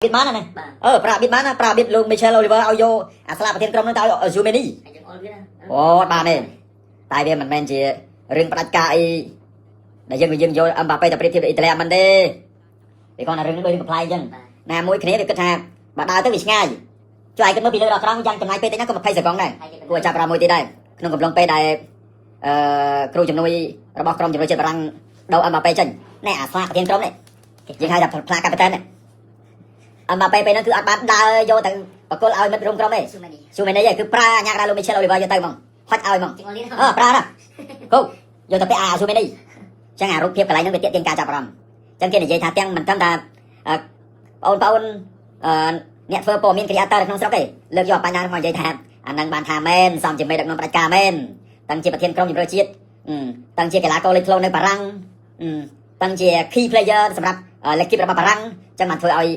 បៀតបានណា បាទ អឺប្រាបៀតបានណាប្រាបៀតលោក Michel Oliver ឲ្យយកអាស្លាកប្រធានក្រុមហ្នឹងទៅឲ្យ Tchouameni ហើយយើងអល់វាណា អូបានទេតែវាមិនមែនជារឿងផ្ដាច់ការអីដែលយើងយើងយកអឹមបាប៉េទៅប្រៀបធៀបទៅអ៊ីតាលីមិនទេវាគាត់ថារឿងនេះដូចរឿងកំប្លែងអញ្ចឹង បាទ ណាមួយគ្នាវាគិតថាបើដើរទៅវាឆ្ងាយជួយឲ្យគិតមើលពីលើដល់ក្រោមយ៉ាងចំណាយពេលតិចណាក៏20សេកុងដែរ ហើយគេ គួរឲ្យចាប់អារម្មណ៍មួយទៀតដែរក្នុងកំឡុងពេលដែលអឺគ្រូជំនួយរបស់ក្រុមជំនួយជាតិបារាំងដូរអឹមបាប៉េចេញណែអាស្លាកប្រធានក្រុមនេះយើងហៅថាផ្លាកកាពីតែននេះអឹមបាប៉េពេលហ្នឹងគឺអត់បានដើរយកទៅបកគលឲ្យមិត្តរួមក្រុមទេ ស៊ូមែនី ស៊ូមែនីឯងគឺប្រើអាញាក្តារលោកមីឆែលអូលីវើយកទៅហ្មងហុចឲ្យហ្មង ចង្អុលនេះ អើប្រើណាគូយកទៅពាក់អាស៊ូមែនីចឹងអារូបភាពកន្លែងហ្នឹងវាទាក់ទាញការចាប់អារម្មណ៍ចឹងគេនិយាយថាទាំងមិនត្រឹមថាបងប្អូនអឺអ្នកធ្វើព័ត៌មាន creator នៅក្នុងស្រុកទេលើកយកបញ្ហាមកនិយាយថាអានឹងបានថាមែនសំជាមេដឹកនាំផ្ដាច់ការមែនតាំងជាប្រធានក្រុមជម្រើសជាតិតាំងជាកីឡាករលេចធ្លោនៅបារាំងតាំងជា key player សម្រាប់l'équipe របស់បារាំងចឹងបានធ្វើឲ្យ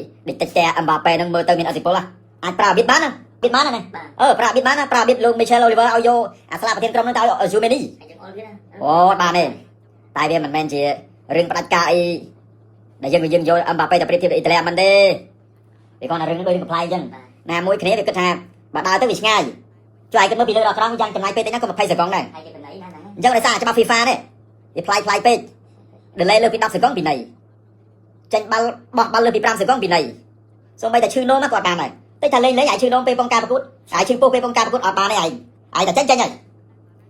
តិចតែអឹមបាប៉េនឹងមើលទៅមានឥទ្ធិពលអាចប្រើរបៀបបានណារបៀបបានណា បាទ អឺប្រាបៀតបានណាប្រាបៀតលោក Michel Oliver ឲ្យយកអាស្លាកប្រធានក្រុមហ្នឹងទៅឲ្យ Tchouameni ហើយយើងអល់វាណា អូបានទេតែវាមិនមែនជារឿងផ្ដាច់ការអីដែលយើងយើងយកអឹមបាប៉េទៅប្រៀបធៀបទៅអ៊ីតាលីមិនទេវាគាត់ថារឿងនេះដូចរឿងកំប្លែងអញ្ចឹង បាទ ណាមួយគ្នាវាគិតថាបើដើរទៅវាឆ្ងាយជួយឲ្យគិតមើលពីលើដល់ក្រោមយ៉ាងចំណាយពេលតិចណាក៏20សេកុងដែរ ហើយគេបណ្ដៃណាហ្នឹង អញ្ចឹងដោយសារច្បាប់ FIFA នេះវាប្លែកប្លែកពេក delay លើសពី10សេកុងពីនៃចេញបាល់បោះបាល់លើសពី5សេកុងពីនៃសូម្បីតែឈឺនោមក៏អត់បានដែរតិចថាលេងលេងឲ្យឈឺនោមពេលពងការប្រកួតឲ្យឈឺពោះពេលពងការប្រកួតអត់បានទេឯងឯងតែចេញចេញ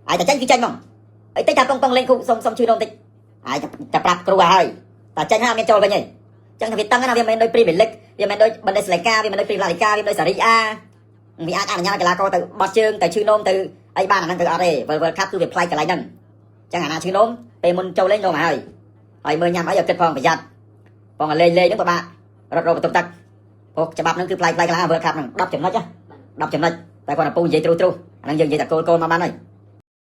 ហើយឯងតែចេញគឺចេញហ្មងអីតិចថាពងពងលេងគូសុំសុំឈឺនោមតិចឯងតែប្រាប់គ្រូឲ្យហើយតែចេញហើយអត់មានចូលវិញទេចឹងថាវាតឹងណាវាមិនមែនដូច Premier League វាមិនមែនដូច Bundesliga វាមិនដូច Premier Liga វាមិនដូច Serie A វាអាចអនុញ្ញាតឲ្យកីឡាករទៅបត់ជើងទៅឈឺនោមទៅអីបានអាហ្នឹងទៅអត់ទេ World Cup គឺវាប្លែកកន្លែងហ្នឹងចឹងអាណាឈឺនោមពេលមុនចូលលេងនោមមកហើយហើយមើលញ៉ាំអីឲ្យគិតផងប្រយ័ត្នបងលេងលេងហ្នឹងពិបាករត់រកបន្ទប់ទឹកព្រោះច្បាប់ហ្នឹងគឺប្លែកប្លែកខ្លាំង World Cup ហ្នឹង10ចំណុច10ចំណុចតែគាត់ពូនិយាយត្រុសត្រុសអាហ្នឹងយើងនិយាយតែគោលគោលមកបានហើយ។